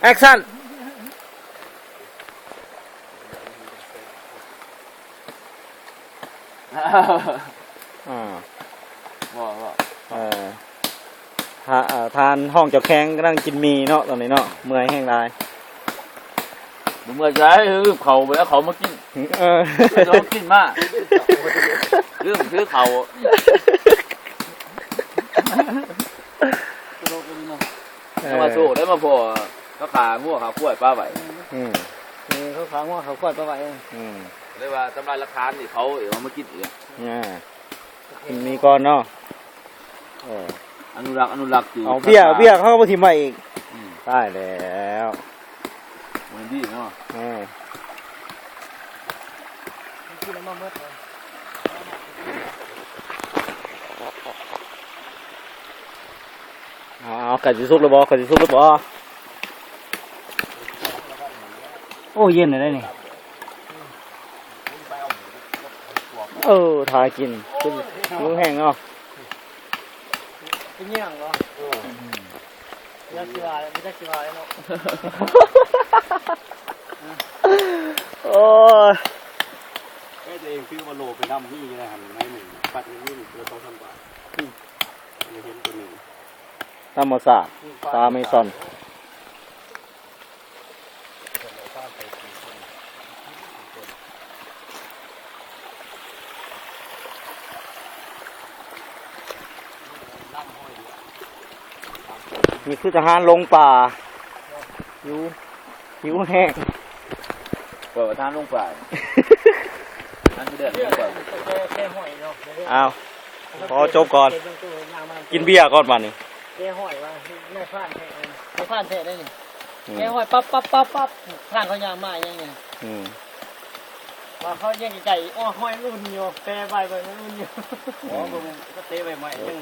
ແອັກຊັນ ອ່າ ບໍ່ ບໍ່ ເອີ ທ່າ ເອີ ທ່ານຮອງເຈົ້າແຂວງກຳລັງກິນໝີ່ເນາະ ຕອນນີ້ເນາະ ເມື່ອຍແຮງຫຼາຍ. ບໍ່ເມື່ອຍໃຈ ເອີ ເຂົ້າໄປເອົາເຂົ້າມາກິນ ເອີ ເອົາກິນມາ ລືມຖືເຂົ້າ ເອີ ແຕ່ວ່າໂຊກໄດ້ມາພໍ້ເຂົາຂ້າງົວຂ້າຄວາຍປາໄວ້ ອືມ ເອີ ເຂົາຂ້າງົວຂ້າຄວາຍປາໄວ້ ອືມ ເລີຍວ່າທຳລາຍຫຼັກຖານນີ້ ເຂົາເອົາມາກິນອີກ ອ່າ ມີກ່ອນເນາະ ເອີ ອະນຸລັກ ອະນຸລັກ ເອົາເບ້ຍ ເບ້ຍເຂົາບໍ່ຖິ້ມໄວ້ອີກ ອືມ ຕາຍແລ້ວ ມັນດີເນາະ ເອີ ກິນມາໝົດ ເອົາ ເອົາ ໃກ້ຊິສຸກແລ້ວບໍ່? ໃກ້ຊິສຸກແລ້ວບໍ່? ໂອ້ ເຢັນແລ້ວນີ້ ເອີ ຖ້າກິນ ຫິວແຮງເນາະ ເປັນຫຍັງເນາະ ເອີ ຈັກຊິວ່າ ບໍ່ຈັກຊິວ່າເນາະ ໂອ້ຍ ເອີ ຕົວເອງຊື້ມາໂລໄປນຳ ມີຢູ່ໃນຫັ້ນ ໃນໜຶ່ງ ປັດໜຶ່ງມີຢູ່ ລະສອງສາມບາດ ອືມ ເຫັນຕົວໜຶ່ງ ທຳມະຊາດ ປາເມຊອນ ນີ້ຄືທະຫານຫຼົງປ່າ ຫິວ ຫິວແຮງ ເປີດປະທານລົງໄປ ອັນເດີນລົງໄປ ແກ່ຫ້ອຍເນາະ ເອົາ ຂໍຈົບກ່ອນ ກິນເບຍກ່ອນບາດນີ້ ແກ່ຫ້ອຍວ່ານາຍພານແທ້ ນາຍພານແທ້ເດ້ນີ້ ອືມ ແກ່ຫ້ອຍປັບໆໆໆ ທາງເຂົາຍ່າງມາຫຍັງນີ້ ອືມ ວ່າເຂົາຍັງໄກໆ ໂອ້ ຫ້ອຍມັນອຸ່ນຢູ່ ແປໄວ້ໄວ້ມັນອຸ່ນຢູ່ ອໍ ເບິ່ງ ເຂົາເຕະໄວ້ໃໝ່ ໂອເຄ ຍັງ